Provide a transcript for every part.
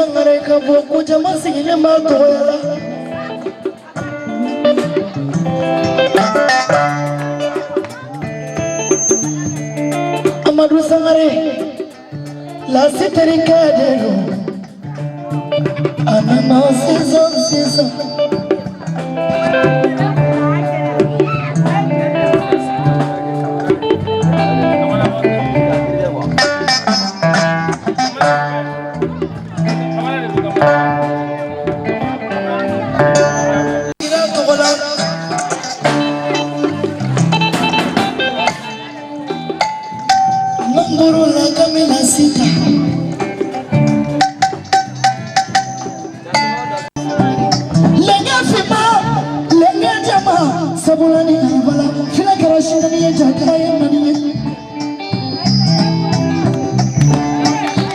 Sangare ka bɔ ko jama sigilen b'a tɔgɔya la. Amadu Sangare Lasi terikɛ de don, a nana sisan sisan. Tɔgɔ la Mangoro la Kamila Sita. Lɛnkɛ finma, lɛnkɛ jɛma, sabula ni arabala fila kɛra sinani ye, ja kɛra ye mani ye.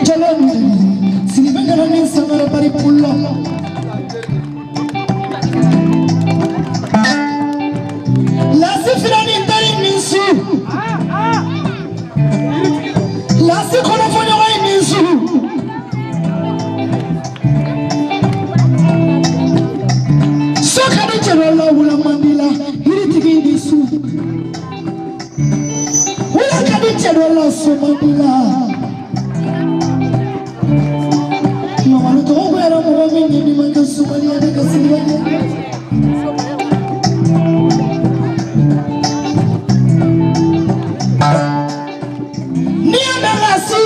Jalo ni Sidibe nana ni Sangare bari pulo. Lasi fila ni tari min su. Lasi kɔnɔfɔɲɔgɔn ye min su. So ka di cɛ dɔ la, wula man di la, yiritigi ni su. Wula ka di cɛ dɔ la, so man di la. Mamadu tɔgɔ goyara mɔgɔ min ye, ni ma kɛ sumali ye, ne ka Sidibe ye. N'i y'a mɛn Lasi,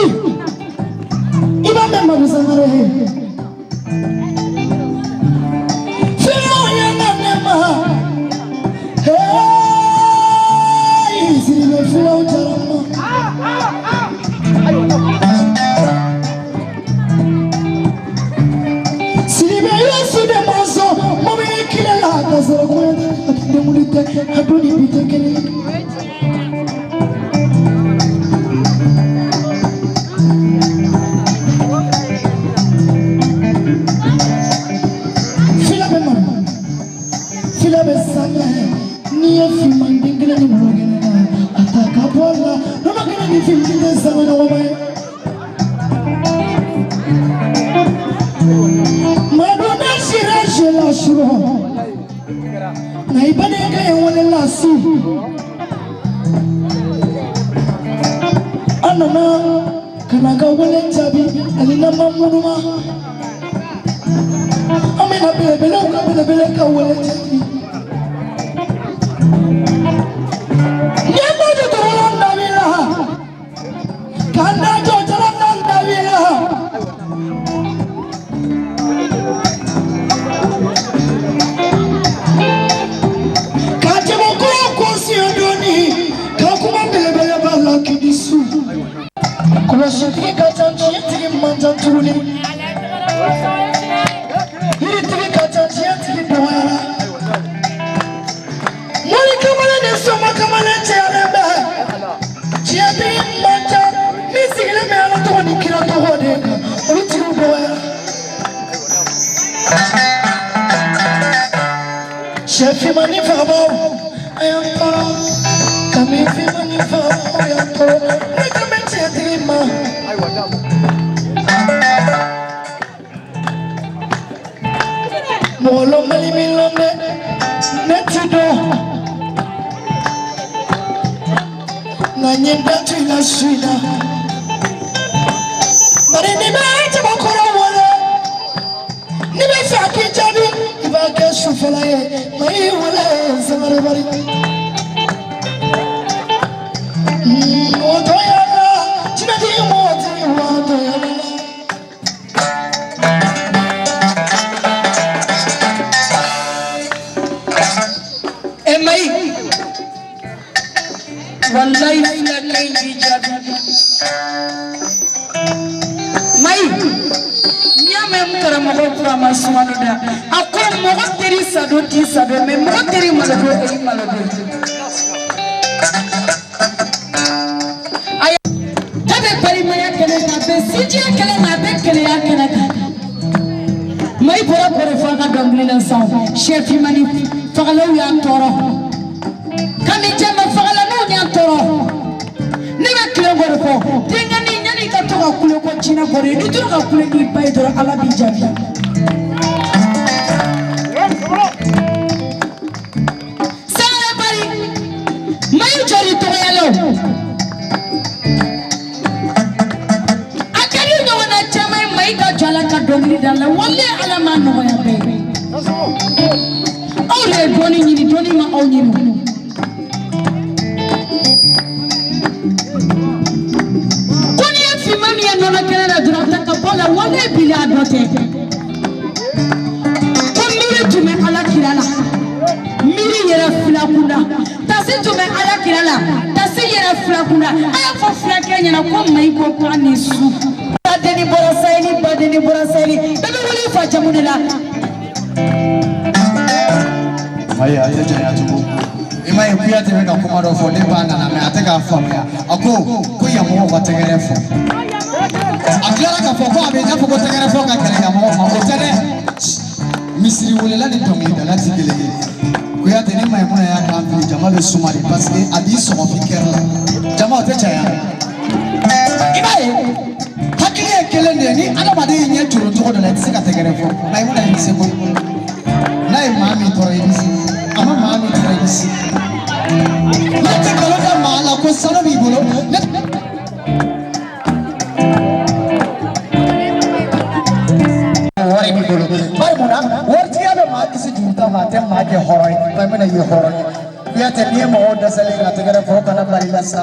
i b'a mɛn Madu Sangare ye. Filaw ye na ne ma. Hey, Sidibe filaw jara n ma. Sidibe ye su de mɔnsɔn, mobili kile la ka sɔrɔ kɔɲɔ tɛ, a tɛ denkundi tɛ, a don ni bi tɛ kelen ye. Fila bɛ mara, fila bɛ sanga, n'i ye finman den kelen ni nɔnɔ kɛnɛ na, a ta ka bɔ a la, nɔnɔ kɛnɛ ni finman tɛ sanga ɲɔgɔn ma ye. Madu ne sira si la surɔ, nka i badenkɛ ye wele la su. An nana ka na ka wele jaabi, ani n'an ma munuma. An bɛna belebelew ka belebele ka wele jaabi. N ye da jɔ tɔgɔla dabi la, ka n da jɔ jala dabi la. Ka jabakoro ko siɲɛ dɔɔni, ka kuma belebeleba la k'i ni su. Kɔlɔsitigi ka ca, tiɲɛtigi man ca tuguni. Yiritigi ka ca, tiɲɛtigi dɔgɔyara. Mori kamalen ni soma kamalen cayalen bɛ. Tiɲɛtigi man ca, min sigilen bɛ Ala tɔgɔ ni kira tɔgɔ de kan, olu tigiw dɔgɔyara. Sɛ finman ni fagabaw a y'an tɔɔrɔ, kami finman ni fagabaw y'an tɔɔrɔ, ne kan bɛ tiɲɛtigi ma. Mɔgɔ lɔnbali min lɔn dɛ, ne ti dɔn. Nka n ye n da to i la su in na. Bari n'i bɛ cɛbakɔrɔ wele, n'i bɛ fɛ a k'i jaabi, i b'a kɛ sufɛla ye, nka i y'i wele Sangare bari. Mɔgɔ yala, jinɛtigi mɔgɔtigi watɔ yala. E mayi, wallahi filakɛ in b'i jaabi. Mayi, n'i y'a mɛn n karamɔgɔ Burama Sumano da, a ko mɔgɔ teri sadon t'i sadon, mɛ mɔgɔ teri malodon o y'i malodon. Ayi, ja bɛ balimaya kɛnɛ kan, a bɛ sinjiya kɛnɛ kan, a bɛ keleya kɛnɛ kan. Mayi bɔra k'o de fɔ a ka dɔnkili la sisan, sɛ finmani fagalaw y'an tɔɔrɔ, kami jɛma fagalanw y'an tɔɔrɔ. Ne bɛ tilen k'o de fɔ, denkɛnin, yanni i ka to ka kule ko jinɛ kɔrɔ ye, n'i tora ka kule n'i ba ye dɔrɔn Ala b'i jaabi. Sangare Bari, Mayi jɔri tɔgɔya la o. A ka di ɲɔgɔnna caman ye Mayi ka jɔ a la ka dɔnkili da la, walayi Ala m'a nɔgɔya bɛɛ ye. Aw de ye dɔnni ɲini, dɔnni ma aw ɲini. Ko n'i ye finman min ye nɔnɔ kɛnɛ la dɔrɔn ta ka bɔ la, walayi bi a dɔ tɛ. Ko miiri tun bɛ Ala kira la, miiri yɛrɛ fila kunda, tasi tun bɛ Ala kira la, tasi yɛrɛ fila kunda. A y'a fɔ fulakɛ ɲɛna ko Mayi ko k'a ni su. Badenni bɔra sayili, badenni bɔra sayili, bɛɛ bɛ wuli fa jamu de la. Ayi, a tɛ janya tugun. I m'a ye, Kuyate bɛ ka kuma dɔ fɔ, ne ba nana mɛ a tɛ k'a faamuya. A ko ko yan mɔgɔw ka tɛgɛrɛ fɔ. A tilara k'a fɔ ko a bɛ i n'a fɔ ko tɛgɛrɛ fɔ ka gɛlɛn yan mɔgɔw ma, o tɛ dɛ. Misiri welela ni dɔnkilidala ti kelen ye. Kuyate ni Mayimuna y'a kan fili, jama bɛ suma de, parce que a b'i sɔgɔ f'i kɛrɛ la. Jama, o tɛ caya. I b'a ye, hakili ye kelen de ye. Ni adamaden y'i ɲɛ coron cogo dɔ la, i tɛ se ka tɛgɛrɛ fɔ. Mayimuna i bɛ se koyi. N'a ye maa min tɔɔrɔ, i bɛ se. A ma maa min tɔɔrɔ, i bɛ se. Ne tɛ nkalon da maa la ko sanu b'i bolo. Ne wari b'i bolo. Bari mun na waritigiya bɛ maa kisi juruta ma, a tɛ maa kɛ hɔrɔn ye. Mayimuna ye hɔrɔn ye. Kuyate, n'i ye mɔgɔw dɛsɛlen ka tɛgɛrɛ fɔ, o kana bali la sa.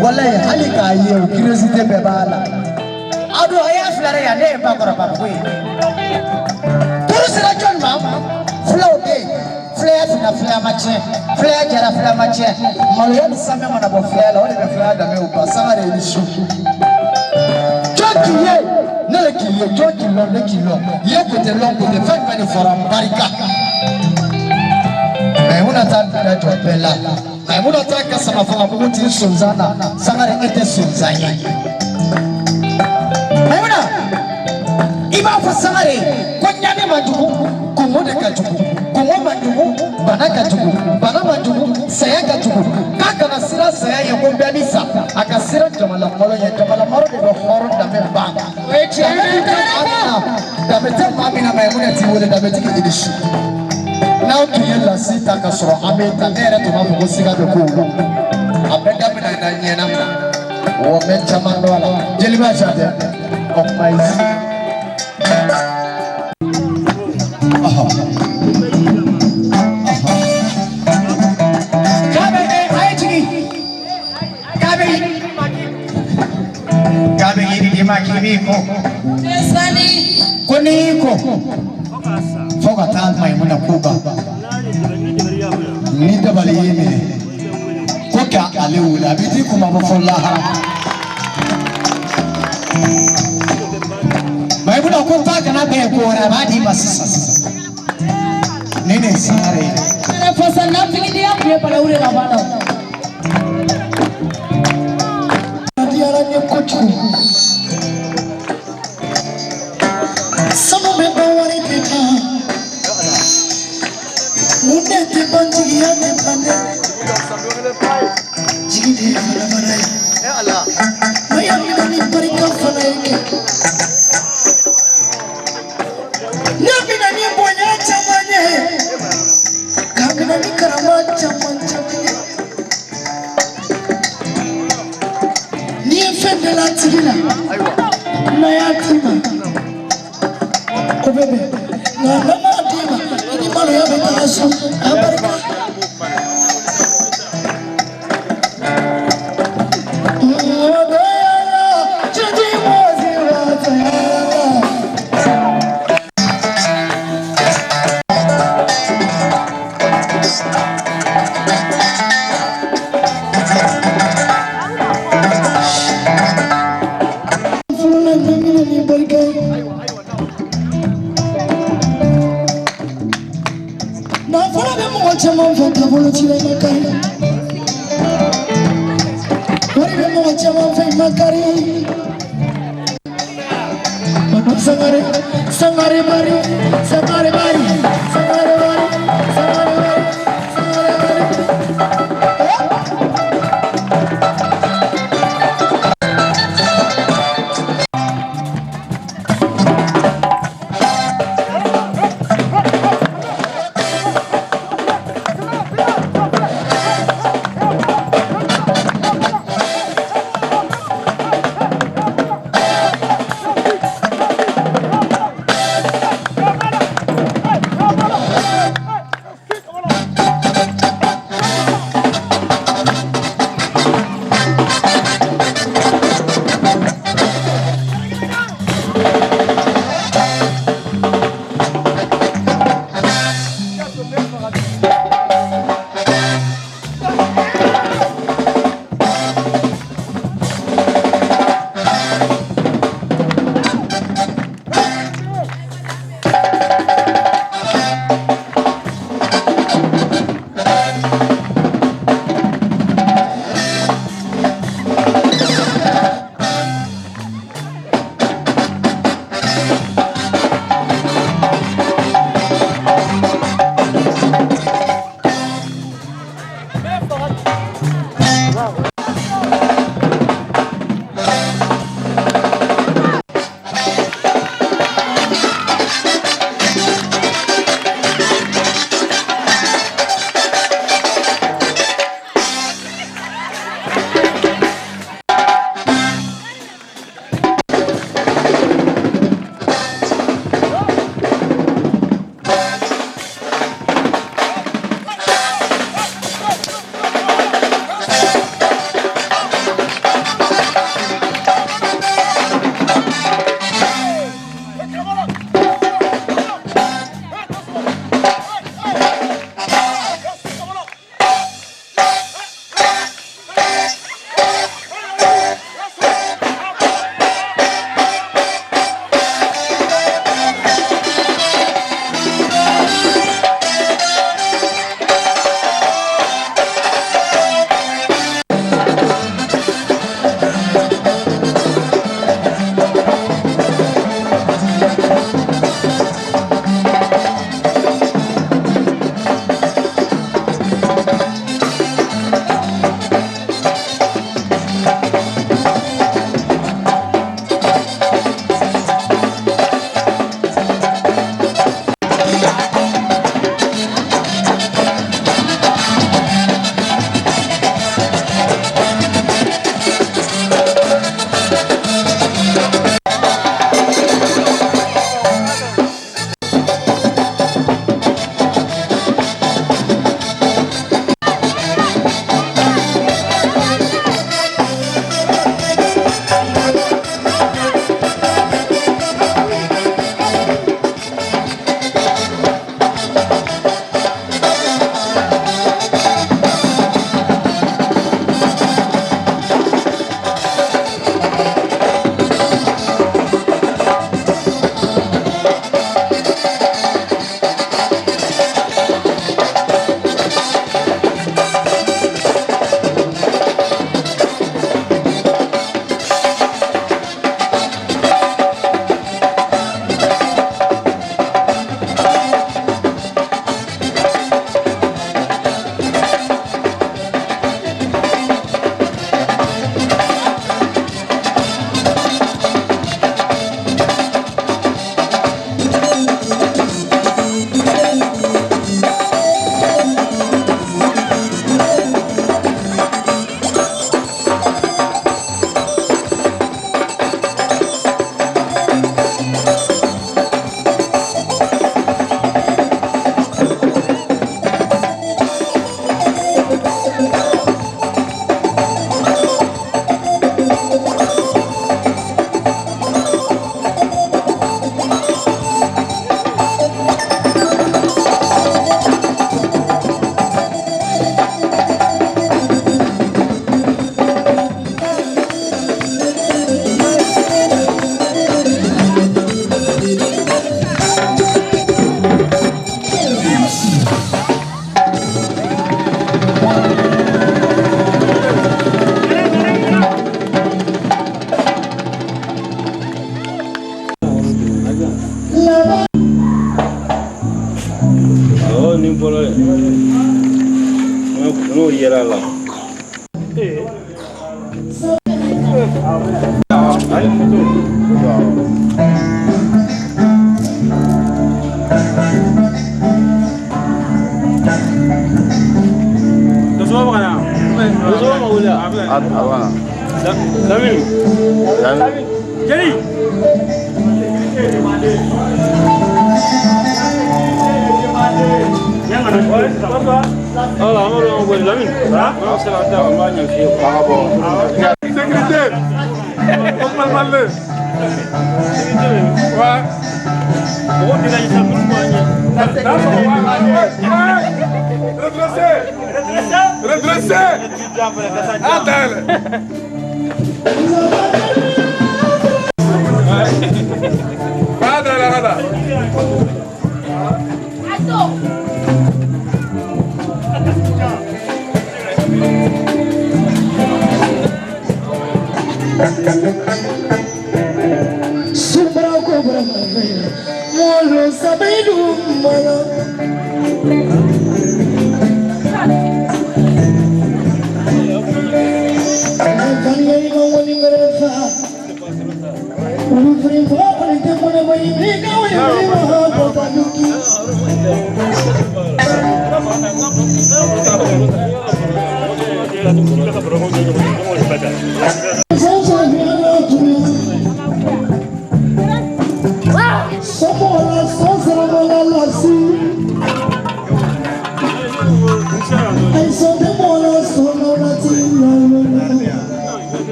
Walayi, hali k'a ye, o curiosité bɛɛ b'a la. A don a y'a filɛ yan, ne ye bakɔrɔba ko ye. Turu sera jɔn ma? Fulaw bɛ yen. Filaya finna, filaya ma tiɲɛ. Filaya jɛra, filaya ma tiɲɛ. Maloya ni samɛ mana bɔ filaya la, o de bɛ filaya danbew ban. Sangare, i ni su. Jɔn k'i ye, ne le k'i ye. Jɔn k'i lɔn, ne k'i lɔn. Ye ko tɛ lɔn ko tɛ, fɛn jumɛn de fɔra n barika? Mayimuna t'a da jɔ bɛɛ la. Mayimuna t'a ka sama faga mugu t'i sonsan na. Sangare, e tɛ sonsan ye. Mayimuna, i b'a fɔ Sangare ko ɲani man jugu, kɔngɔ de ka jugu. Kɔngɔ man jugu, bana ka jugu. Bana man jugu, saya ka jugu. K'a kana siran saya ye ko bɛɛ bi sa. A ka siran jamalamalo ye. Jamalamalo de bɛ hɔrɔn danbe ban. O ye tiɲɛ Danbe ye. tɛ maa min na, danbe tɛ maa min na, Mayimuna t'i wele danbetigi, i ni su. N'aw tun ye lasi ta ka sɔrɔ an bɛ ta, ne yɛrɛ tun b'a fɔ ko siga bɛ kow la. A bɛɛ daminɛ na ɲɛna wa, n bɛ caman dɔn a la. Jeliba sa tɛ o kuma ye. K'a bɛ a ye jigin. K'a bɛ k'a bɛ yiri d'i ma k'i b'i ko. Sani. Ko n'i y'i ko fo ka taa Mayimuna ko ban, ni dabali y'i minɛ ko ka ale wele, a bɛ t'i kun ma bɔ fɔ lahara. Mayimuna ko taa kana bɛn ko wɛrɛ, a b'a d'i ma sisan sisan. Ni nin Sangare ye. Yɛrɛ fasa nafigidenya tun ye balawu de ka bɔ a la. A diyara n ye kojugu. Sanu bɛ ban, wari tɛ ban. Mun de tɛ ban? Jigiya tɛ ban dɛ. Jigi de ye fana fana ye. Maya minɛ ni barika fana ye kɛ. Ne minɛ ni bonya caman ye. Ka minɛ ni karama caman caman ye. N'i ye fɛn dɔ la tigi la, n'a y'a d'i ma, o bɛ bɛn. Nka n'a m'a d'i ma, i ni maloya bɛ taga so. A barika. Furula ɲɛminɛ ni barika ye. Nafolo bɛ mɔgɔ caman fɛ, taabolo ci la, i ma kari. Wari bɛ mɔgɔ caman fɛ, i ma kari. Manu Sangare, Sangare Bari, Sangare Bari, Sangare Bari, Sangare Bari, Sangare Bari.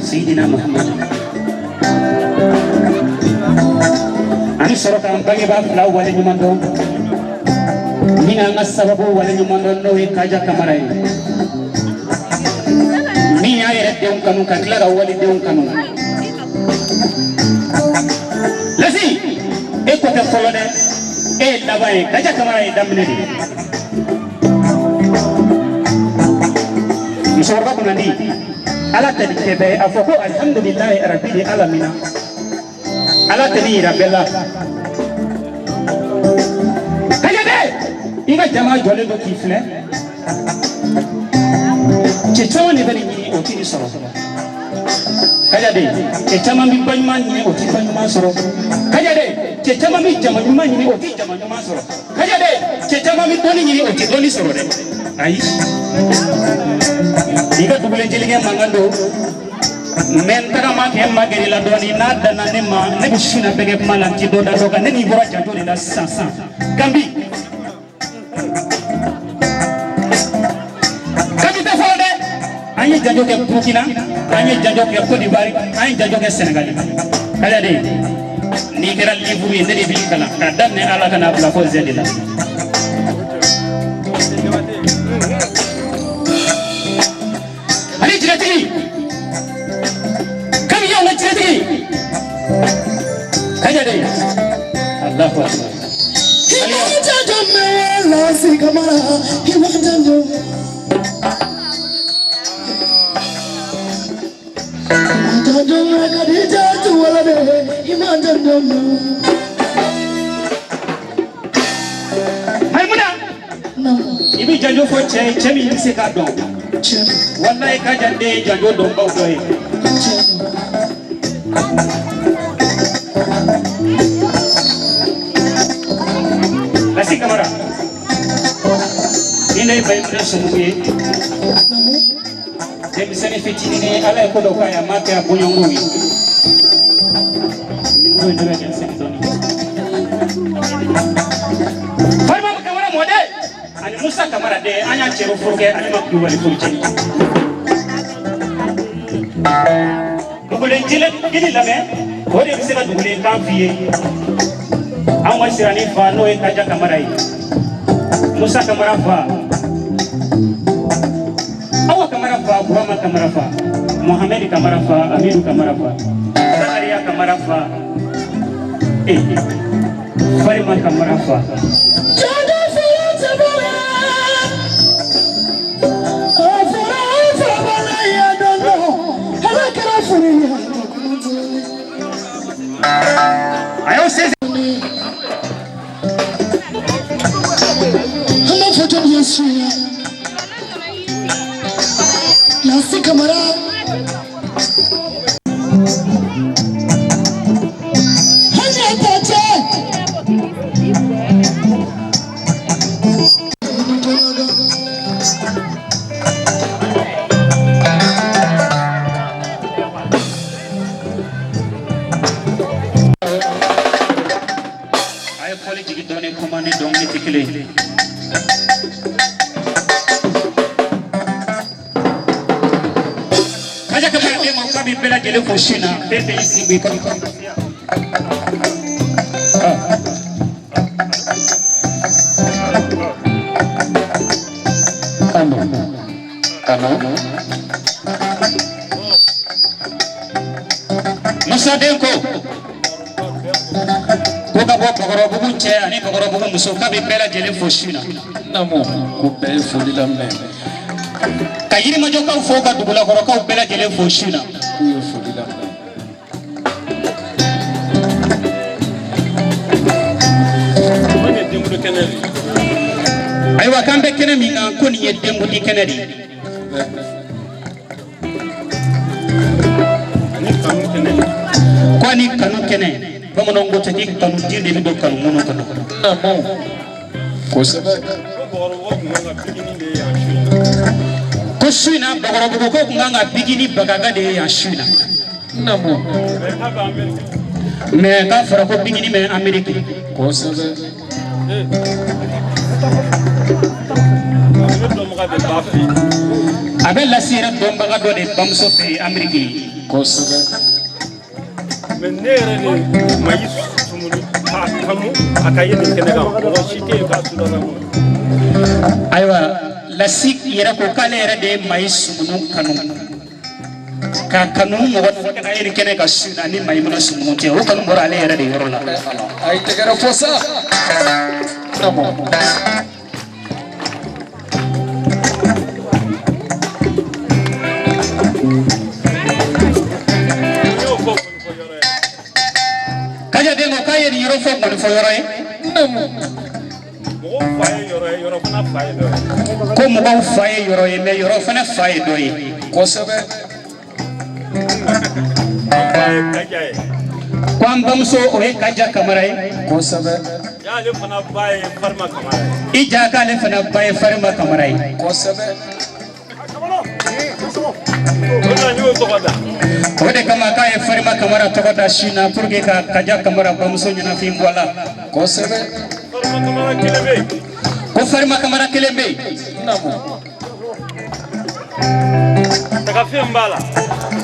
Sayyidina Muhammad. Ani sɔrɔ k'an bangebaa filaw waleɲuman dɔn ni k'an ka sababu waleɲuman dɔn n'o ye Kaja Kamara ye min y'a yɛrɛ denw kanu ka tila ka walidenw kanu. Lasi e ko tɛ fɔlɔ dɛ, e ye laban ye. Kaja Kamara ye daminɛ de ye. Musokɔrɔba kunnandi ala tɛ nin kɛ bɛɛ ye, a fɔ ko alihamudulilayi rabili alamina. Ala tɛ nin yira bɛɛ la. Kaja i ka jama jɔlen don k'i filɛ. Cɛ caman de bɛ nin ɲini o t'i nin sɔrɔ. Kaja cɛ caman bɛ ba ɲuman ɲini o t'i ba ɲuman sɔrɔ. Kaja Cɛ caman bɛ jama ɲuman ɲini, o tɛ jama ɲuman sɔrɔ. Kaja dɛ, cɛ caman bɛ dɔnni ɲini, o tɛ dɔnni sɔrɔ dɛ. Ayi, i ka dugulen jelikɛ mankan don, mɛ n tagama kɛ magɛrɛ la dɔɔni. N'a danna ne ma, ne bɛ su na bɛɛ kɛ kuma la, n ti dɔ da dɔ kan. Ne n'i bɔra janjo de la sisan sisan. Ganbi, Ganbi tɛ fɔlɔ dɛ. An ye janjo kɛ Burukina, an ye janjo kɛ Côte d'Ivoire, an ye janjo kɛ Sénégal. Kaja de, n'i kɛra livre ye, ne de b'i kalan k'a daminɛ ala ka n'a bila fo Z de la. Ani jinɛtigi kabi y'anw ka jinɛtigi. Kaja de, Allahu akbar. Imajanjo mela si kamara, imajanjo. Imajanjo me Khadija tuwala de, imajanjo me. Maimuna, i bɛ janjo fɔ cɛ ye, cɛ min bɛ se k'a dɔn. Walayi, Kaja den ye janjo dɔnbaw dɔ ye. Lasi Kamara, ni ne ye Mayimuna somɔgɔ ye, denmisɛnnin fitinin ye, Ala ye ko dɔ k'a ye, a m'a kɛ a bɔɲɔgɔnw ye. Nimoro in ne bɛ kɛ n segin dɔɔnin. Farima Kamara mɔden ani Musa Kamara den, an y'a cɛro furu kɛ ale ma Kulubali furu cɛ. Dugulen jele gili lamɛn, o de bɛ se ka dugulen kan f'i ye. Anw ka sirani fa, n'o ye Kaja Kamara ye, Musa Kamara fa, Awa Kamara fa, Burama Kamara fa, Mohamed Kamara fa, Amidu Kamara fa, Zakaria Kamara fa, eh, Farima Kamara fa. Janjo fɔlɔ tɛ bɔra. A fɔra fɔlɔ ya dɔn, ala kɛra furu ye. A y'aw sen. An b'a fɔ jɔn ye su ye? Lasi Kamara. Hali a ta cɛ. A ye fɔli jigin dɔɔni, kuma ni dɔnkili tɛ kelen ye. Kaja Kamara den ma, k'a bɛ bɛɛ lajɛlen fo su in na, bɛɛ bɛ i sigi kɔnɔ. Alo. Alo. Musa den ko ko ka bɔ Bakɔrɔbugu cɛ ani Bakɔrɔbugu muso, k'a bɛ bɛɛ lajɛlen fo su in na. Namo, ko bɛɛ ye foli laminɛ. Ka Yirimajɔkaw fo, ka dugulakɔrɔkaw bɛɛ lajɛlen fo su in na. K'u ye foli laminɛ. Ayiwa, k'an bɛ kɛnɛ min kan, ko nin ye denkundi kɛnɛ de ye. Ko ani kanu kɛnɛ, bamananw ko ten, k'i kanu den de bɛ don kanu minnu kɔnɔ. Namo, kosɛbɛ. Ko su in na, Bakɔrɔbugu ko kun kan ka bigini bagaga de ye yan su in na. Namo. Mɛ k'a fɔra ko bigini bɛ Ameriki. Kosɛbɛ. A bɛ Lasi yɛrɛ dɔnbaga dɔ de bamuso fɛ yen Ameriki. Kosɛbɛ. Mɛ ne yɛrɛ de Mayi Sumuni k'a kanu a ka ye nin kɛnɛ kan, mɔgɔ si tɛ yen k'a sudana. Ayiwa, Lasi yɛrɛ ko k'ale yɛrɛ de ye Mayi Sumunu kanu, k'a kanu mɔgɔ kana ye nin kɛnɛ kan su in na ni Mayimuna Sumunu tɛ. O kanu bɔra ale yɛrɛ de yɔrɔ la. A ye tɛgɛrɛ fɔ sa. Namo. Kaja den ko k'a ye nin yɔrɔ fɔ ŋɔnifɔ yɔrɔ ye. Namo. Mɔgɔw fa ye yɔrɔ ye, yɔrɔ fana fa ye dɔ ye. Ko mɔgɔw fa ye yɔrɔ ye, mɛ yɔrɔ fana fa ye dɔ ye. Kosɛbɛ. An fa ye Kaja ye. Ko an bamuso o ye Kaja Kamara ye. Kosɛbɛ. Y'ale fana ba ye Farima Kamara ye. I ja k'ale fana ba ye Farima Kamara ye. Kosɛbɛ. O de la n y'o tɔgɔ da. O de kama k'a ye Farima Kamara tɔgɔ da su in na pour que ka Kaja Kamara bamuso ɲɛnafin bɔ a la. Kosɛbɛ. Farima Kamara kelen bɛ yen. Ko Farima Kamara kelen bɛ yen. Naamu. Tagafe min b'a la.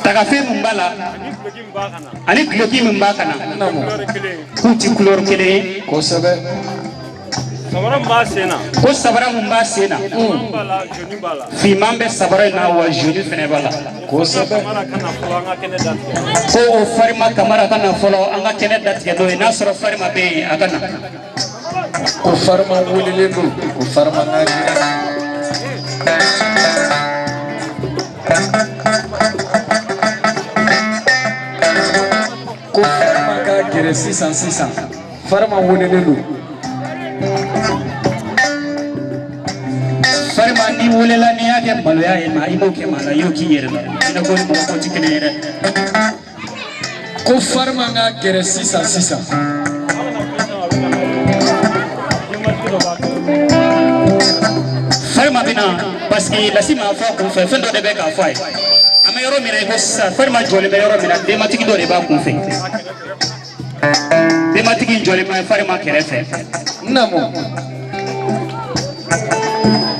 Tagafe min b'a la. Ani duloki min b'a kan na. Ani duloki min b'a kan na. Naamu. Couleur kelen ye. K'u ti couleur kelen ye. Kosɛbɛ. Samara min b'a sen na. Ko sabara min b'a sen na. Finman b'a la, jaune b'a la. Finman bɛ sabara in na wa jaune fɛnɛ b'a la. Kosɛbɛ. Kamara ka na fɔlɔ an ka kɛnɛ datigɛ. Ko o Farima Kamara ka na fɔlɔ an ka kɛnɛ datigɛ n'o ye, n'a sɔrɔ Farima bɛ yen a ka na. Ko Farima welelen don, ko Farima n'a kɛra. Ko Farima ka gɛrɛ sisan sisan. Farima welelen don. Farima n'i welela n'i y'a kɛ maloya ye ma, i m'o kɛ maa la, i y'o k'i yɛrɛ la. Jinɛ ko ni mɔgɔ ko ti kelen ye dɛ. Ko Farima ka gɛrɛ sisan sisan. Farima bɛ na parce que Lasi m'a fɔ a kun fɛ, fɛn dɔ de bɛ k'a fɔ a ye. An bɛ yɔrɔ min na i ko sisan, Farima jɔlen bɛ yɔrɔ min na, denbatigi dɔ de b'a kun fɛ. Denbatigi in jɔlen bɛ Farima kɛrɛfɛ. Naamu.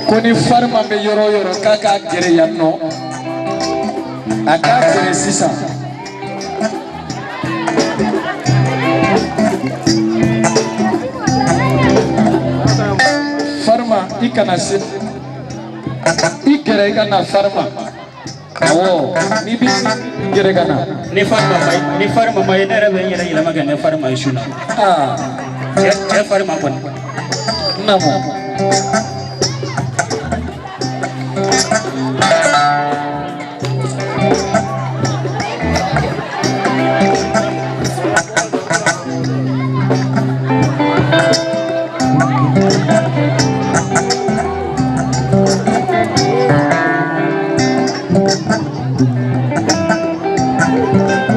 Ko ni Farima bɛ yɔrɔ o yɔrɔ k'a k'a gɛrɛ yan nɔ, a k'a gɛrɛ sisan. Farima i kana se, i gɛrɛ i ka na Farima. Awɔ, n'i bɛ gɛrɛ ka na. Ni Farima ma ye, ni Farima ma ye, ne yɛrɛ bɛ n yɛrɛ yɛlɛma ka kɛ Farima ye su na. Aa. Cɛ Farima kɔni. Naamu.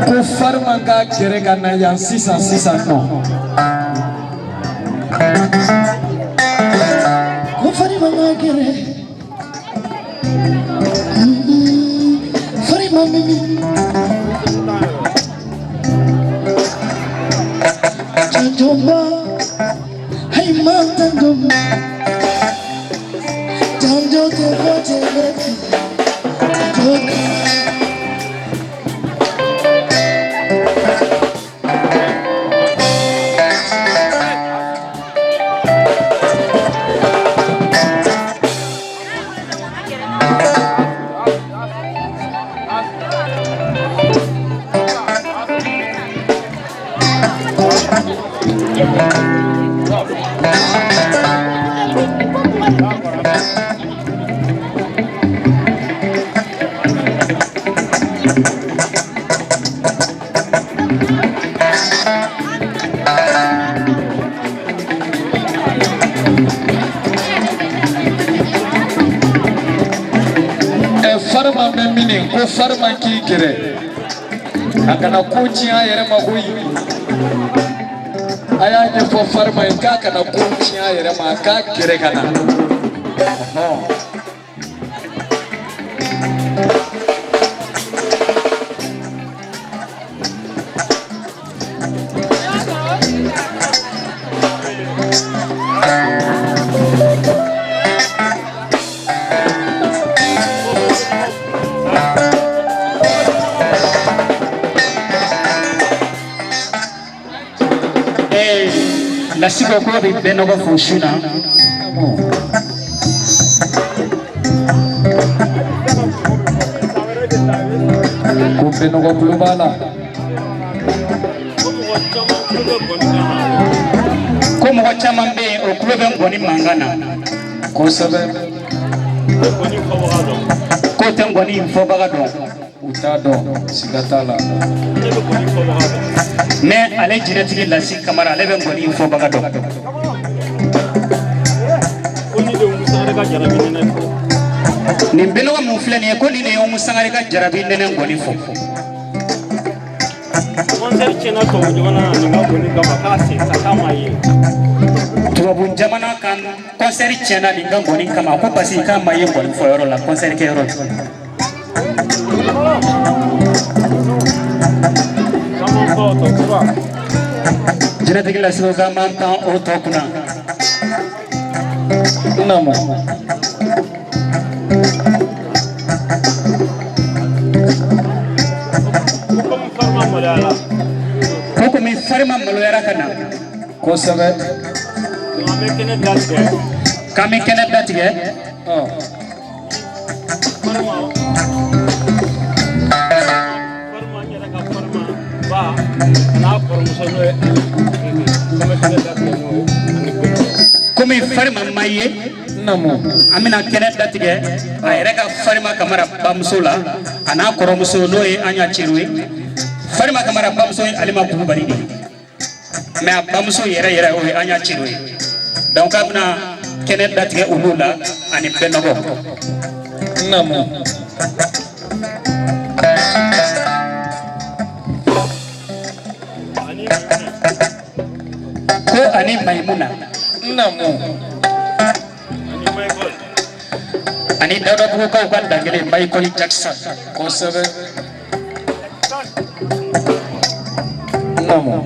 Ko Farima ka gɛrɛ ka na yan sisan sisan nɔ. Ko Farima ka gɛrɛ. Farima bɛ min? Janjoba, hey man, janjoba. Janjo te fɔ cɛ bɛ. Farima bɛ min ko Farima k'i gɛrɛ, a kana ko tiɲɛ a yɛrɛ ma koyi. A y'a ɲɛfɔ Farima ye k'a kana ko tiɲɛ a yɛrɛ ma, a k'a gɛrɛ ka na. Lasi ko k'o bɛ bɛɛ nɔgɔ fo su na. Ko bɛɛ nɔgɔ tulo b'a la. Ko mɔgɔ caman bɛ yen o tulo bɛ ngɔni mankan na. Kosɛbɛ. K'o tɛ ngɔni in fɔbaga dɔn. U t'a dɔn, siga t'a la. Mais ale jinɛtigi Lasi Kamara ale bɛ ngɔni in fɔbaga dɔn. Nin bɛnɔgɔ mun filɛ nin ye, ko nin de ye Umu Sangare ka jarabi nɛnɛ ngɔni fɔ. Concert tiɲɛna tubabu jamana na nin ka gɔni kama k'a sen ta k'a ma ye. Tubabu jamana kan concert tiɲɛna nin ka ngɔni kama ko parce que k'a ma ye ngɔni fɔyɔrɔ la, concert kɛyɔrɔ la. Caman tɔ tɔ kura. Jinɛtigi Lasi ko k'an b'an pan o tɔ kunna. Naamu. Ko komi farima maloyara. Ko komi farima maloyara ka na. Kosɛbɛ. An bɛ kɛnɛ datigɛ. K'an bɛ kɛnɛ datigɛ. Ɔ. Farima farima n yɛrɛ ka farima ba a n'a kɔrɔmuso n'o ye an bɛ kɛnɛ datigɛ n'o ye ani bɛɛ. Komi farima ma ye. Naamu. An bɛna kɛnɛ datigɛ a yɛrɛ ka Farima Kamara bamuso la a n'a kɔrɔmuso n'o ye an ɲa Cero ye. Farima Kamara bamuso ye Alima Kulubali de ye, mais a bamuso yɛrɛ yɛrɛ o ye an ɲa Cero ye. Donc a bɛna kɛnɛ datigɛ olu la ani bɛnɔgɔ. Naamu. Ani Ko ani Mayimuna. Naamu. Ani Michael. Ani Dawudabugukaw ka dangele Michael Jackson. Kosɛbɛ. Naamu.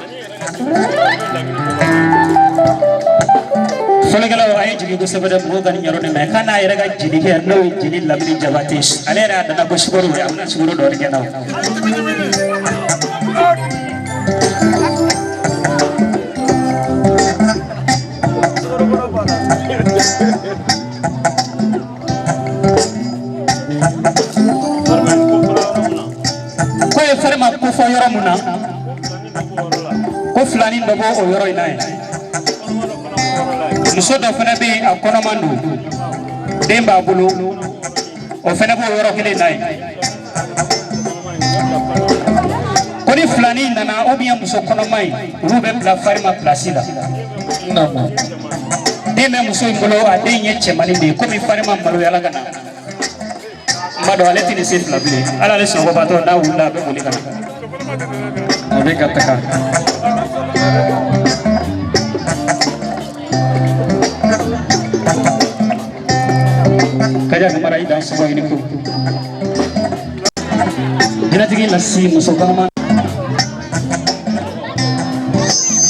Ani yɛrɛ ka denmisɛnnin n'o ye Lamini Jabate. Fɔlikɛlaw a ye jigin kosɛbɛ dɛ, mɔgɔw ka nin yɔrɔ nin mɛn k'a n'a yɛrɛ ka jelikɛ n'o ye jeli Lamini Jabate, ale yɛrɛ y'a dana ko sukaro a bɛna sukaro dɔɔni kɛ na o. Farima ni ko fɔra yɔrɔ min na. Ko ye farima kofɔ yɔrɔ mun na. Ko filani dɔ b'o yɔrɔ la. Ko filanin dɔ b'o o yɔrɔ in na yen. Kɔnɔma dɔ fana b'o yɔrɔ la yen. Muso dɔ fana bɛ yen, a kɔnɔman don, den b'a bolo, o fana b'o yɔrɔ kelen na yen. Kɔnɔma in u bɛ bila farima place la. Ko ni filanin nana ou bien muso kɔnɔma in, olu bɛ bila farima place la. Naamu. Den bɛ muso in bolo, a den ye cɛmannin de ye. Komi farima maloyala ka na, n b'a dɔn ale tɛ nin se fila bilen, hali ale sunɔgɔbatɔ n'a wulila a bɛ boli ka na. A bɛ ka taga. Kaja Kamara i dan sɔgɔ i ni ko. Jinɛtigi Lasi muso kɔnɔma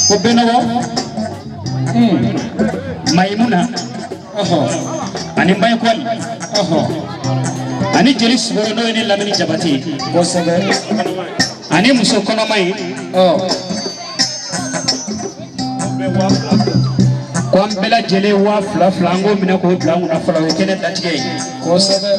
ko Benɔgɔ, Mayimuna Ɔhɔ. ani Michael Ɔhɔ. ani jeli Sukoro n'o ye ne Lamini Jabate ye Kosɛbɛ. ani muso kɔnɔma in. Ɔ. Bɛɛ 2000. Ko an bɛɛ lajɛlen 2000 20, an k'o minɛ k'o bila an kunna fɔlɔ, o ye kɛnɛ datigɛ ye. Kosɛbɛ.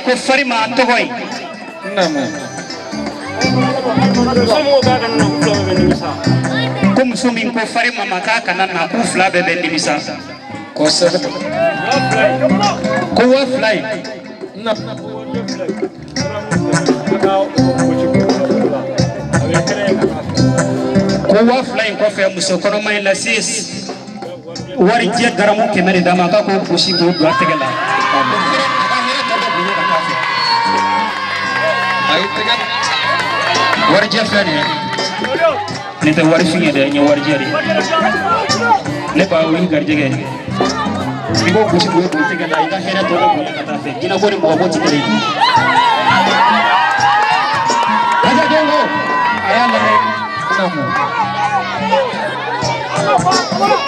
Ko Farima tɔgɔ ye. Ko muso min ko Farima ma k'a kana na, k'u fila bɛɛ bɛ nimisa. Kosɛbɛ. Ko 2000 ye. Ko 2000 in kɔfɛ, muso kɔnɔma in lase warijɛ garamu 100 de d'a ma, k'a k'o gosi k'o don a tɛgɛ la. A ye tɛgɛ. Warijɛ filɛ nin ye, nin tɛ warifin ye dɛ, nin ye warijɛ de ye. Ne ba, o y'i garijɛgɛ ye. I b'o gosi k'o don tɛgɛ la, i ka hɛrɛ tɔ bɛ bonya ka taa fɛ. Jinɛko ni mɔgɔko tɛ kelen ye. Kaja den ko a y'a lamɛn.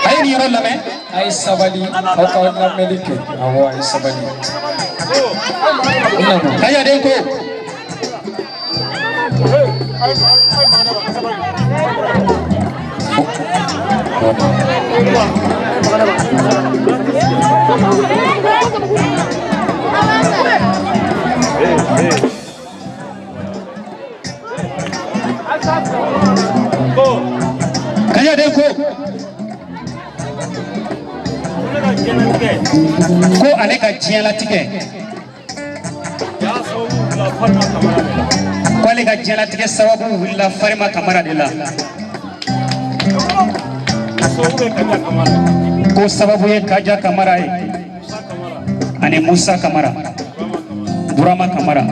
A ye nin yɔrɔ lamɛn. A ye sabali, aw ka lamɛnni kɛ. Awɔ, a ye sabali. Kaja den ko Kaja den ko ko ale ka diɲɛlatigɛ, ko ale ka diɲɛlatigɛ sababu wulila Farima Kamara de la. Ko sababu ye Kaja Kamara ye ani Musa Kamara, Burama Kamara.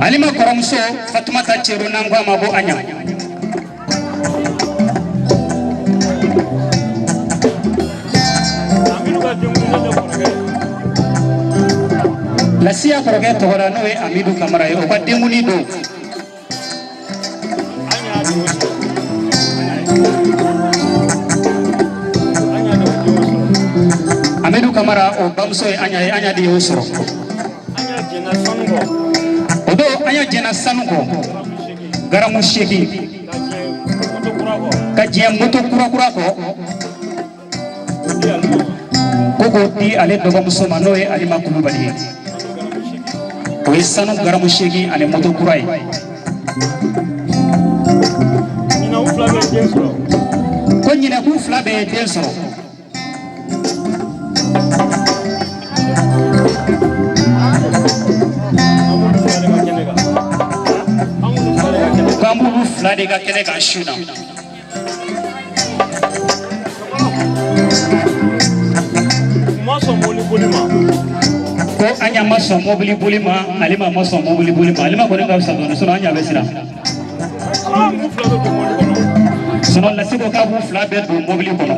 Alima kɔrɔmuso Fatumata Cero, n'an ko a ma ko Aɲa. Lasiya kɔrɔkɛ tɔgɔ la, n'o ye Amidu Kamara ye, o ka denkuni don. Amidu Kamara, o bamuso ye Aɲa ye, Aɲa de y'o sɔrɔ. O don Aɲa jɛnna sanu kɔ garamu 8, ka jɛ moto kura kura kɔ, ko k'o di ale dɔgɔmuso ma, n'o ye Alima Kulubali ye. O ye sanu garamu 8 ani moto kura ye. Ko ɲinɛ k'u fila bɛɛ ye den sɔrɔ. K'an b'olu fila de ka kɛnɛ kan su na. Ko Aɲa ma sɔn mobili boli ma, Alima ma sɔn mobili boli ma. Alima kɔni ka fisa dɔɔni, sinon Aɲa bɛ siran. Sinon Lasi ko k'a b'u fila bɛɛ don mobili kɔnɔ.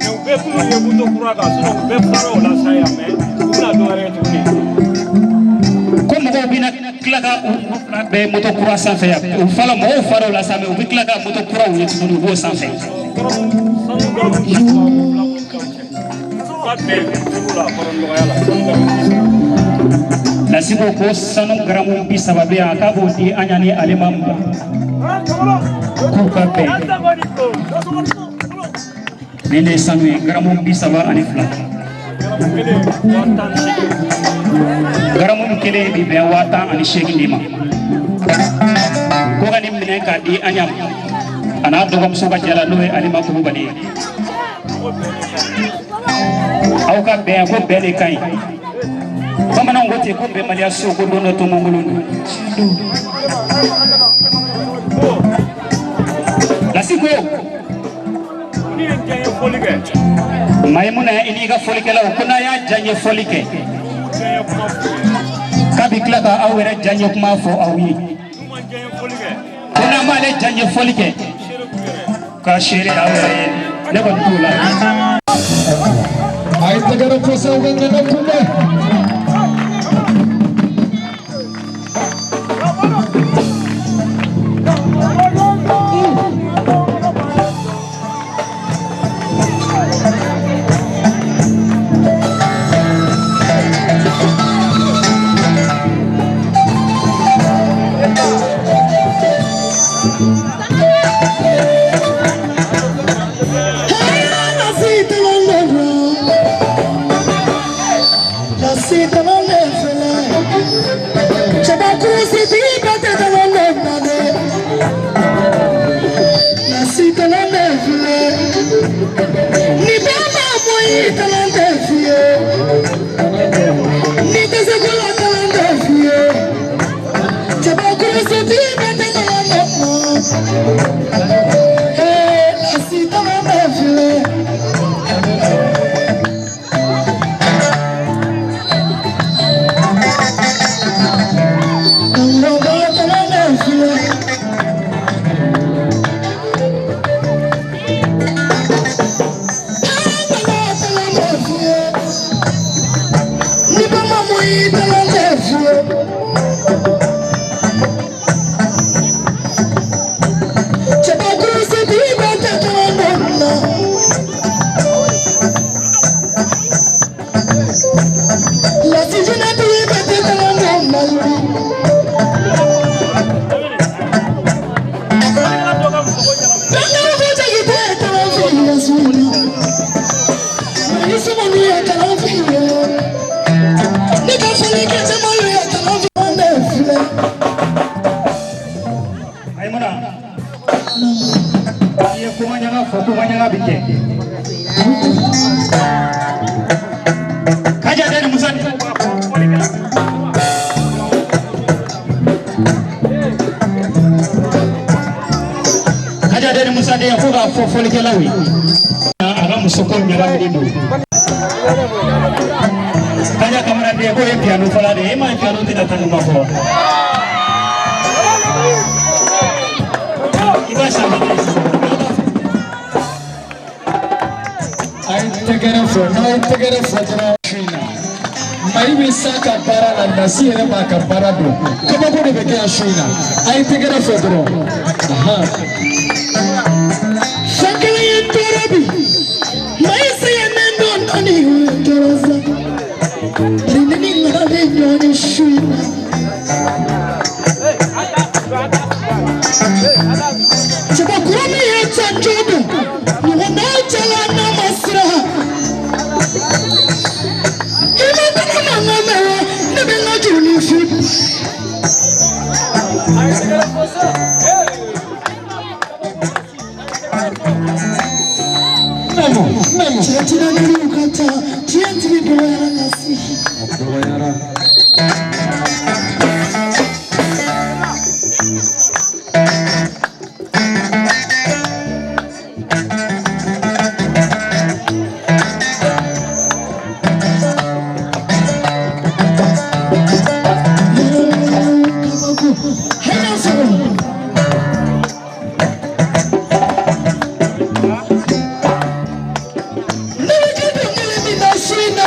U bɛɛ kun ye moto kura kan, sinon u bɛɛ fara o la sa yan, mais u bɛna dɔ wɛrɛ ye tuguni. Ko mɔgɔw bɛna tila ka u fila bɛɛ moto kura sanfɛ yan. U fɔlɔ mɔgɔw fara o la sa, mais u bɛ tila ka moto kuraw ye tuguni, u b'o sanfɛ. Sanu garamu 30 b'u fila b'u cɛ. U ka bɛn sugu la kɔrɔ nɔgɔya la, sanu garamu 30. Lasi ko ko sanu garamu 30 bɛ yan, k'a b'o di Aɲa ni Alima ma, k'u ka bɛn. Nin de ye sanu ye, garamu 32. Garamu kelen 18,000. Garamu kelen bi bɛn 18,000 de ma. Ko ka nin minɛ k'a di Aɲa ma, a n'a dɔgɔmuso ka jala, n'o ye Alima Kulubali ye. Aw ka bɛn, ko bɛn de ka ɲi. Bamananw ko ten ko bɛnbaliya so, ko don dɔ tɔnbɔnkolon don. Lasi ko Ni ye diɲɛ fɔli kɛ. Mayimuna, i n'i ka fɔlikɛlaw, ko n'a y'a diyaɲɛ fɔli kɛ, Diɲɛ kuma f'u ye. K'a bɛ tila ka aw yɛrɛ diyaɲɛ kuma fɔ aw ye. N'u ma diɲɛ fɔli kɛ. Ko n'an m'ale diyaɲɛ fɔli kɛ, Seere b'u yɛrɛ. Ka seere aw yɛrɛ ye, ne kɔni t'o la. A ye tɛgɛrɛ fɔ sa, u ka ŋana kunbɛn. tɔnɔ de filɛ. Cɛbakurusitigi bɛɛ tɛ tɔnɔ de na dɛ. Lasi tɔnɔ de filɛ. Ni bɛɛ ma mɔ i tɔnɔ tɛ f'i ye. Ni tɛ se ko la tɔnɔ tɛ f'i ye. Cɛbakurusitigi bɛɛ tɛ tɔnɔ de na. Ee lasi tɔnɔ de filɛ. Ngɔlɔba tɔnɔ de filɛ. Ni bɛɛ ma mɔ i tɔnɔ tɛ f'i ye. Cɛbakurusitigi bɛɛ tɛ tɔnɔ de na. Lasijinɛtigi bɛɛ tɛ tɔnɔ de na. Bɛɛ tɛ tɔnɔ f'i ye su in na. Mayi Sumuni ye tɔnɔ f'i ye. Ne ka foli kɛ Jamalu ye tɔnɔ f'i ye ne filɛ. Mayimuna, i ye kuma ɲaga fɔ, kuma ɲaga bi kɛ. Kaja den ni Musa ni. Kaja den ni Musa den ko k'a fɔ fɔlikɛlaw ye. A ka muso ko ɲagaminen don. Kaja Kamara den k'o ye piano fɔla de ye, e ma ye piano tɛ ka taa ɲuman fɔ. I b'a san kelen sisan. A ye tɛgɛrɛ fɔ, n'a ye tɛgɛrɛ fɔ dɔrɔn su in na. Mayi bɛ s'a ka baara la, Nasi yɛrɛ b'a ka baara dɔn. Kabako de bɛ kɛ yan su in na. A ye tɛgɛrɛ fɔ dɔrɔn. Ahan. Fɛn kelen ye n tɔɔrɔ bi. Mayi sɛgɛnnen don dɔɔni o ye n tɔɔrɔ sa. Bari ne ni ŋana bɛ ɲɔgɔn ye su in na. Cɛbakɔrɔ min ye canjo don, ɲɔgɔn n'a cɛla n'a ma siran. I ma tɛgɛ mankan mɛn wa, ne bɛ n ka juru fi. Naamu, naamu. Cɛ tiɲɛniliw ka ca, tiɲɛtigi dɔgɔyara ka se. A dɔgɔyara. Kabako, hɛrɛ sɔrɔ. Ne bɛ kɛ dɔnkili min na su in na,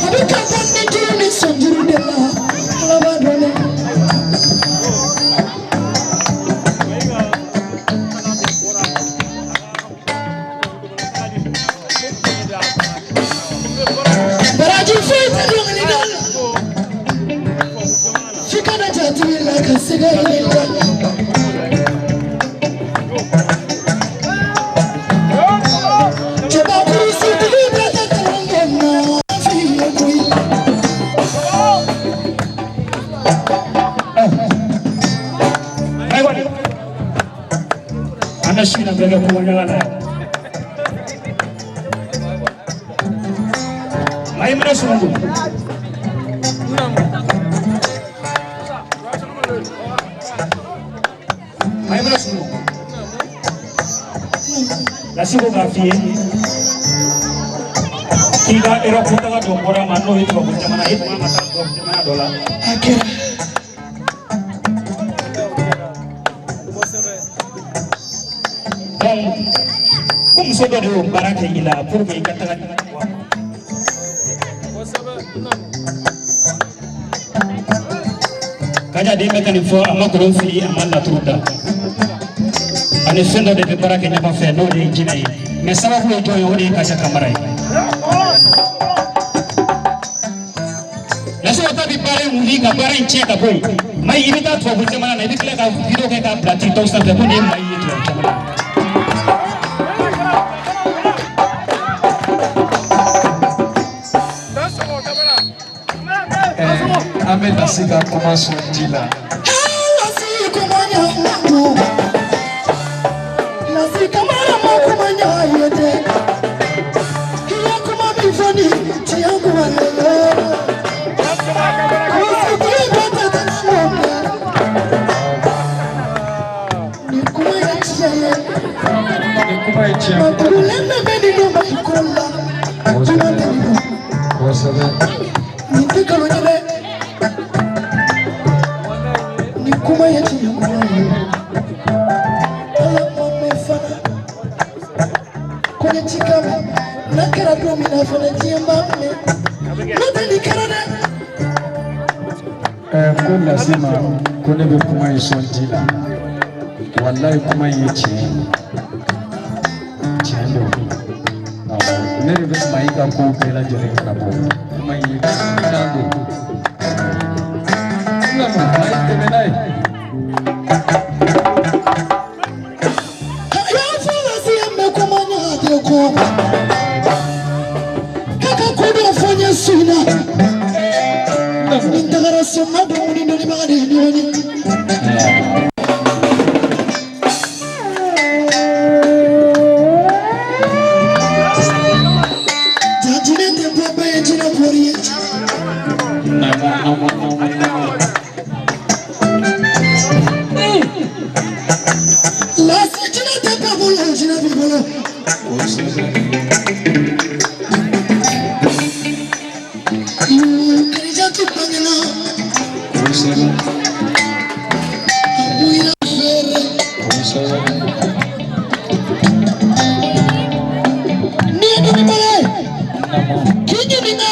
a bɛ ka bɔ ni juru ni sɔnjuru de la. Ala b'a dɔn dɛ. Baraji foyi tɛ dɔnkili da la. F'i ka na jatigi la ka se ka yɛlɛ la. Cɛbakurusitigi bɛɛ tɛ kalan kɛ na f'i ye koyi. Ayiwa, an bɛ su in na bɛɛ kɛ kuma ɲaga la. Mayimuna Sumunu. Mayimuna Sumunu. Lasi ko k'a f'i ye k'i ka Europe taga dɔ bɔra a ma, n'o ye tubabu jamana ye, i tun kan ka taa tubabu jamana dɔ la. A kɛra. Donc ko muso dɔ de y'o baara kɛ i la pour que i ka taga. Kaja den bɛ ka nin fɔ, a ma kolon fili, a ma laturu da. Ani fɛn dɔ de bɛ baara kɛ ɲɔgɔn fɛ, n'o de ye jinɛ ye. Mais sababu ye jɔn ye? O de ye Kaja Kamara ye. Lasi ta bi baara in wuli ka baara in tiɲɛ ka bɔ yen. Mayi, i bɛ taa tubabu jamana na, i bɛ tila ka vidéo kɛ k'a bila TikTok sanfɛ ko nin ye Mayi ye tubabu jamana na. An bɛ Lasi ka kuma sɔn ji la. Lasi kuma ɲa Lasi Kamara ma kuma ɲa ye dɛ. I ye kuma min fɔ nin tiɲɛ kuma le ye. Kusutigi bɛ tɛ tɛmɛ nin kuma ye tiɲɛ ye. Nin kuma ye tiɲɛ. Ma dugulen bɛ bɛ nin don ma i ko la. Kuma tɛ nin dɔn. Kosɛbɛ. Nin tɛ nkalon ye dɛ. Nin kuma ye tiɲɛ kuma ye. Ala ma mɛn fana. Ko ne ci ka mɛn. N'a kɛra don min na fana diɲɛ b'a mɛn. N'o tɛ nin kɛra dɛ. Ko Lasi ma ko ne bɛ kuma in sɔn ji la. Walayi, kuma in ye tiɲɛ ye. Tiɲɛ don. Awɔ, ne de bɛ Mayi ka kow bɛɛ lajɛlen ɲɛnabɔ. Kuma in ye tiɲɛ don. Nana Mayi tɛmɛ n'a ye. A y'a fɔ Lasi ye n bɛ kuma ɲa de kɔ. K'a ka ko dɔ fɔ n ye su in na. Ni n tagara so n ma dɔnkili dɔnnibaga de ye ɲɔgɔn ye. Ja jinɛ tɛ bɔ bɛɛ ye jinɛ bɔri ye. Naamu, naamu, naamu, naamu. Lasi jinɛ tɛ bɛɛ bolo, jinɛ b'i bolo. Kosɛbɛ. Karijatu bangena. Kosɛbɛ. A buyira feere. Kosɛbɛ. N'i ye dɔnnibaga ye. Naamu. K'i ɲininka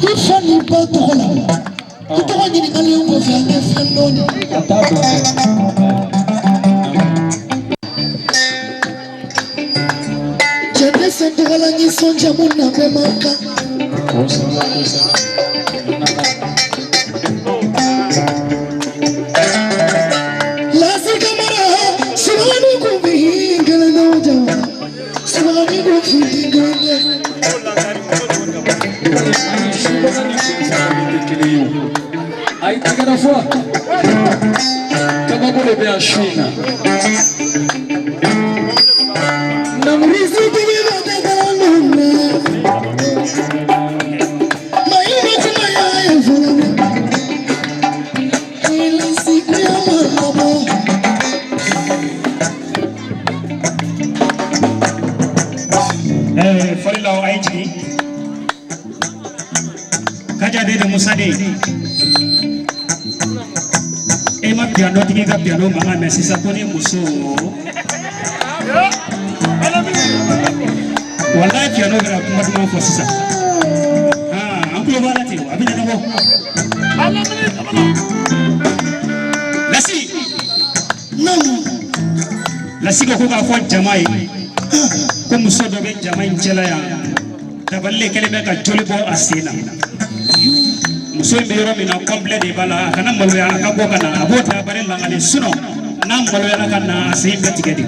i fa n'i ba tɔgɔ la. I tɔgɔ ɲininkalen kɔfɛ a tɛ fɛn dɔn de. A t'a dɔn dɛ. Cɛ tɛ se tɔgɔ la ni sɔn jamu na bɛɛ man kan. Kosɛbɛ, kosɛbɛ. Naamu. Lasi Kamara subahani kun bɛ kelen n'o jama. Subahani kun fi kelen tɛ. Ani subaga ni kunfaga tɛ kelen ye o. A ye tɛgɛrɛ fɔ. Kabako de bɛ yan su in na. Namurisitigi bɛ tɛ kalan dɔn dɛ. Mayi ma kuma y'a ye fɔlɔ dɛ. Lasi kuya ma labɔ. Fɔlilaw a ye jigin. Kaja de Musa de e ma piano tigi ka piano mankan mɛn sisan ko ni muso walayi piano bɛna kuma duman fɔ sisan. An tulo b'a la ten, a bɛ ɲɛnabɔ. Lasi. Namu. Lasi ko k'a fɔ jama ye ko muso dɔ bɛ jama in cɛla yan, dabali de kɛlen bɛ ka joli bɔ a sen na. Muso in bɛ yɔrɔ min na, complet de b'a la. A kana maloya, a ka bɔ ka na, a b'o dabali langali, sinon n'a maloyara ka na, a sen bɛ tigɛ de.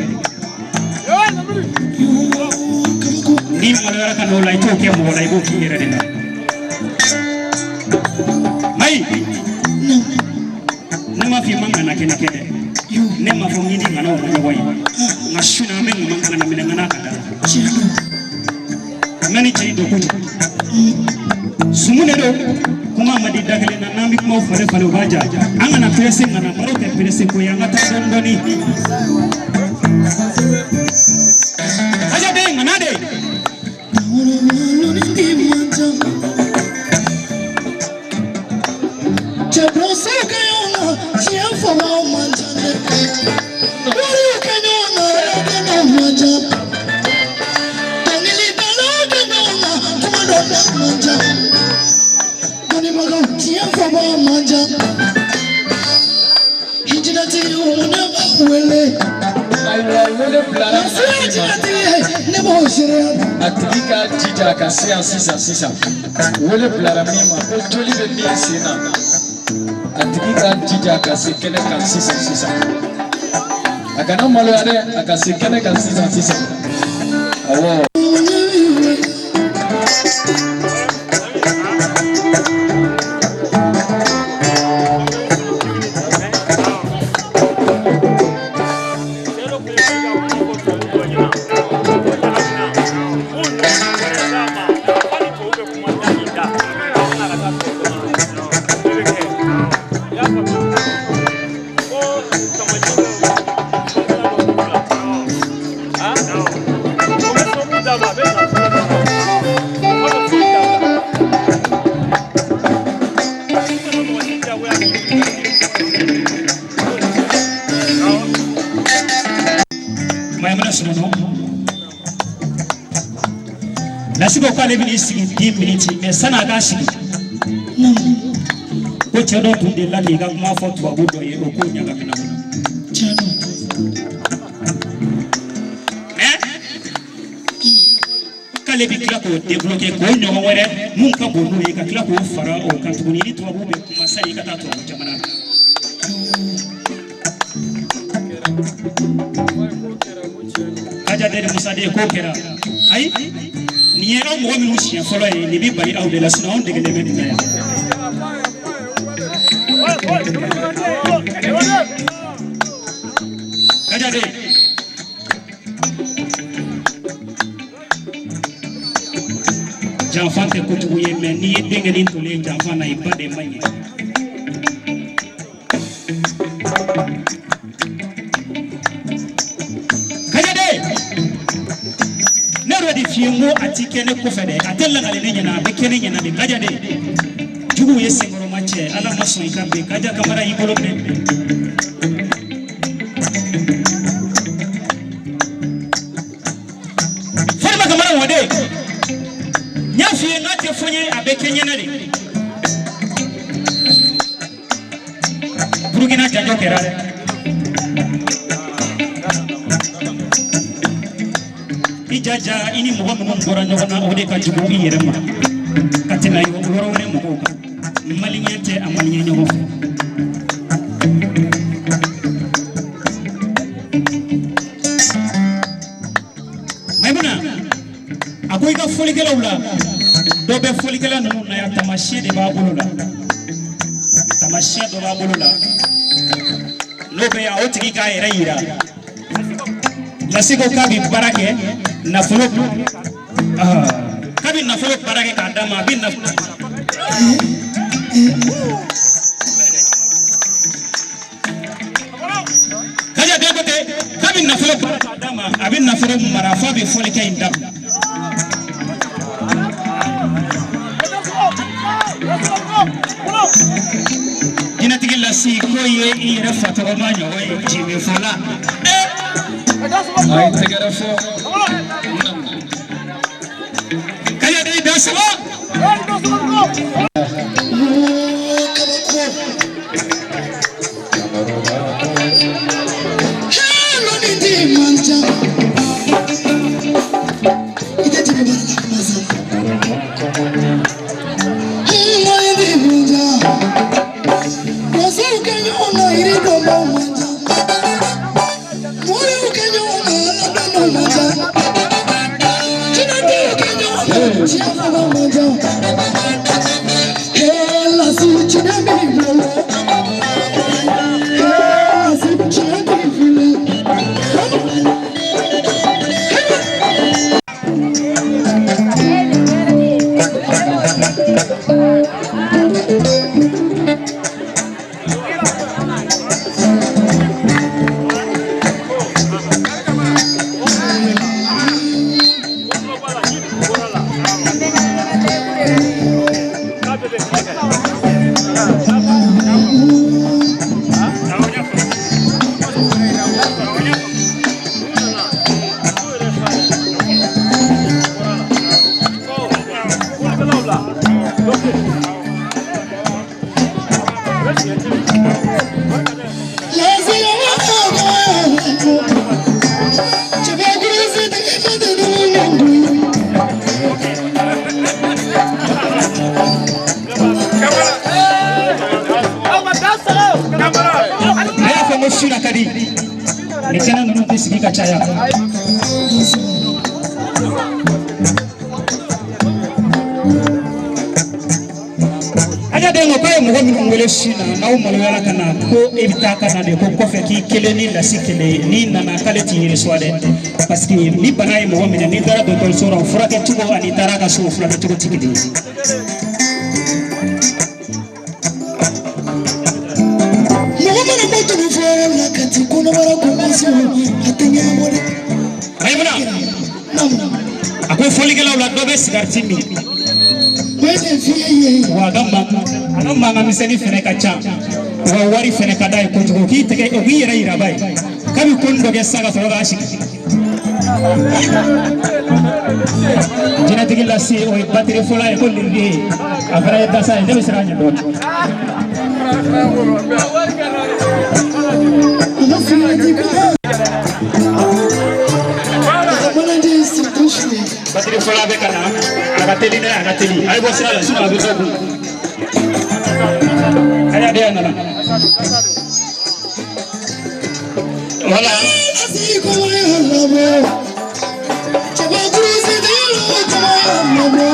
N'i maloyara ka n'o la, i t'o kɛ mɔgɔ la, i b'o k'i yɛrɛ de la. Mayi, ne m'a fɔ i ma ŋana kɛnɛ kɛ dɛ, ne m'a fɔ n k'i ni ŋanaw ma ɲɔgɔn ye, nka su in na an bɛ ŋana ŋana minɛ ŋana ka da la. Tiɲɛ don. N ni cɛ in don kojugu sumu de don, kuma ma di da kelen na, n'an bɛ kumaw falen falen o b'a ja. An kana pressé, ŋana baro tɛ pressé ko ye, an ka taa dɔɔni dɔɔni. Kaja de ŋana de. Wolowolonindi man ca. Cɛ donsow kɛ ɲɔgɔn kan, tiɲɛ fɔbagaw man ca dɛ. Wariw kɛ ɲɔgɔn kan, yɔrɔdɔnnaw man ca. Dɔnkilidalaw kɛ ɲɔgɔn kan, kuma dɔnnaw man ca. Dɔnnibagaw, tiɲɛ fɔbagaw man ca. Hijinatigi ne b'a wele. Ayiwa, wele bilara Lasi ye min ma. jinɛtigi ye, ne b'o seereya. A tigi ka jija a ka se yan sisan sisan. Wele bilara min ma ko joli bɛ min sen na. A tigi ka jija a ka se kɛnɛ kan sisan sisan. A kana maloya dɛ, a ka se kɛnɛ kan sisan sisan. Awɔ. Mayimuna Sumunu Lasi ko k'ale bɛn'i sigi 10 minutes, mais san'a k'a sigi, ko cɛ dɔ tun delila k'i ka kuma fɔ tubabu dɔ ye, o k'o ɲagamina. Tiɲɛ don. Mais k'ale bɛ tila k'o débloquer, k'o ɲɔgɔn wɛrɛ mun ka bon n'o ye, ka tila k'o fara o kan tuguni. Ni tubabu bɛ kuma sani i ka taa tubabu jamana na. Kaja den Musa den, k'o kɛra. Ayi, nin ye aw mɔgɔ minnu siɲɛ fɔlɔ ye, nin bɛ bali aw de la, sinon anw degelen bɛ nin na yan. Kaja den, janfa tɛ kojugu ye, mais n'i ye den kɛ tolen janfa na, i ba de man ɲi. Kaja den, ne yɛrɛ de f'i ye n ko a ti kɛ ne kɔfɛ dɛ, a tɛ lakale ne ɲɛna, a bɛ kɛ ne ɲɛna de. Kaja den, juguw ye senkɔrɔma cɛ, Ala ma sɔn i ka bin. Kaja Kamara y'i bolo minɛ. Farima Kamara wade, n y'a f'i ye n k'a tɛ fɔ n ye, a bɛ kɛ ɲɛna de. Burukina janjo kɛra dɛ. I jaja, i ni mɔgɔ minnu bɔra ɲɔgɔn na, o de ka jugu i yɛrɛ ma ka tɛmɛ yɔrɔ wɛrɛ mɔgɔw kan. Maliyɛn tɛ a maliyɛn ɲɔgɔn fɛ. Maimuna a ko i ka fɔlikɛlaw la, dɔ bɛ fɔlikɛla ninnu na yan, taamasiyɛn de b'a bolo la, taamasiyɛn dɔ b'a bolo la, n'o bɛ yan, o tigi k'a yɛrɛ yira. Lasi ko k'a bɛ baara kɛ nafolo, k'a bɛ nafolo baara kɛ k'a d'a ma, a bɛ nafolo. Kaja den ko ten k'a bɛ nafolo baara k'a d'a ma, a bɛ nafolo mara f'a bɛ fɔlikɛ in dabila. Jinɛtigi Lasi k'o ye i yɛrɛ fatɔgɔma ɲɔgɔn ye jimifɔla. A ye tɛgɛrɛ fɔ. Kaja den da saba. Kabako. Lɔnni di man ca. I tɛ tɛmɛ baara la kuma sa. Lɔnni di man ca. Musow kɛ ɲɔgɔn na yiri dɔnbaw man ca. Moriw kɛ ɲɔgɔn na aladɔnnaw man ca. Jinɛtigiw kɛ ɲɔgɔn na diɲɛ fɔlɔ man ca. Lasi jinɛ b'i bolo. Lasi jinɛ b'i fili. A y'a fɔ n ko su la ka di nin kɛnɛ ninnu tɛ sigi ka caya. Aja den ko k'a ye mɔgɔ minnu wele su na, n'aw maloyala ka na, ko e bɛ taa ka na de, ko kɔfɛ k'i kelen ni Lasi kelen, n'i nana k'ale t'i reçoit dɛ, parce que ni bana ye mɔgɔ minɛ, n'i taara dɔgɔtɔrɔso la, o furakɛ cogo ani taara a ka so, o furakɛ cogo tɛ kelen ye. Mɔgɔ mana bɔ tugu fɔyɔrɔ la ka t'i kɔnɔbara kɔnɔsi, a tɛ ɲɛnabɔ dɛ. Mayimuna. Naamu. A ko fɔlikɛlaw la, dɔ bɛ sigariti min. O ye nin f'i ye ye. Wa a ka mankan misɛnnin fɛnɛ ka ca, wa wari fɛnɛ ka d'a ye kojugu. K'i tɛgɛ o k'i yɛrɛ yira ba ye k'a bɛ ko dɔ kɛ sisan ka sɔrɔ k'a sigi. Jinɛtigi lase o ye batiri fɔlɔ ye ko nin ye a fana ye dasa ye, ne bɛ siran a ɲɛ dɔɔnin. A ka sigɛrɛti ko a ka manaje surtout su ye. Batiri fɔlɔ bɛ ka na, a ka teli dɛ, a ka teli. A ye bɔ sira la, sinon a bɛ dɔ dun. A y'a den a nana. Voilà. Asi kɔmɔ y'a labɔ. Cɛbakuru si tɛ yɔrɔ kɔmɔ y'a labɔ.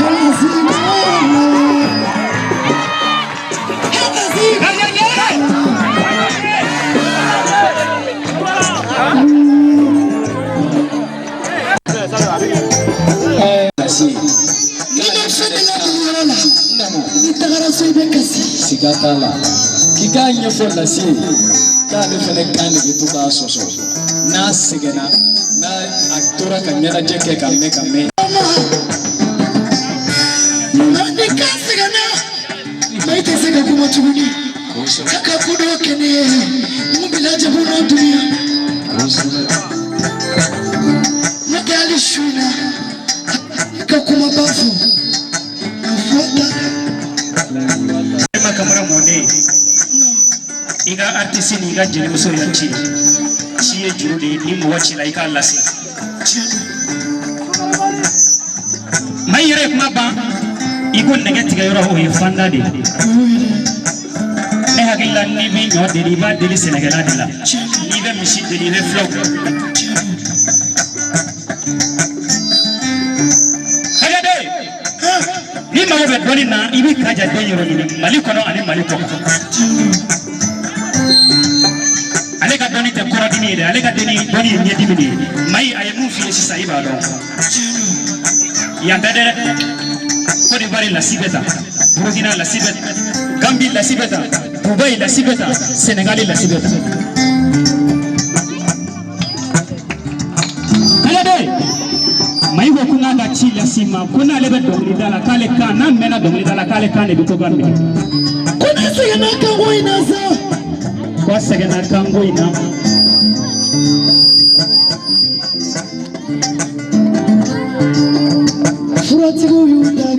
Asi kɔmɔ y'a labɔ. Asi. Lasi. N'i ma fɛn de ladon yɔrɔ la, n'i tagara so i bɛ kasi. Siga t'a la. K'i k'a ɲɛfɔ Lasi ye k'ale fɛnɛ kan de bɛ to k'a sɔsɔ n'a sɛgɛnna, n'a a tora ka ɲɛnajɛ kɛ ka mɛn ka mɛn. Nka ni kan sɛgɛnna, maa i tɛ se ka kuma tuguni. K'a ka ko dɔ kɛ ne ye mun bɛ lajɛ ko n'o dunya. N'o tɛ hali su in na, a ka kumaba fɔ a fɔ ta. Ema Kamara mɔden, i ka artiste ni i ka jelimuso ya ci ci ye juru de ye, ni mɔgɔ ci la i k'a lase. Tiɲɛ don. Maa i yɛrɛ ye kuma ban, i ko nɛgɛ tigɛ yɔrɔ o ye fanda de ye. O y'o ye dɛ. Ne hakili la, n'i bɛ ɲɔ deli i b'a deli sɛnɛkɛla de la, Tiɲɛ don. n'i bɛ misi deli i bɛ filaw kɛ. Tiɲɛ don. Kaja den, n'i mago bɛ dɔnni na, i bɛ Kaja den yɔrɔ ɲini Mali kɔnɔ ani Mali kɔ kan. Tiɲɛ don. Ale ka dɔnni tɛ kɔrɔdimi ye dɛ, ale ka dɔnni ye ɲɛdimi de ye. Mayi a ye mun f'i ye sisan i b'a dɔn. Tiɲɛ don. Yan tɛ dɛ, Côte d'Ivoire lasi bɛ tan, Burukina lasi bɛ tan, Gambie lasi bɛ tan, Dubaï lasi bɛ tan, Sénégal lasi bɛ tan. Kaja den, Mayi ko ko n'a ka ci lasi ma ko n'ale bɛ dɔnkilida la k'ale kan n'a mɛnna dɔnkilida la k'ale kan de bɛ to ka minɛ. Ko ne sɛgɛnna kanko in na sa. Ko a sɛgɛnna kanko in na. Furatigiw y'u da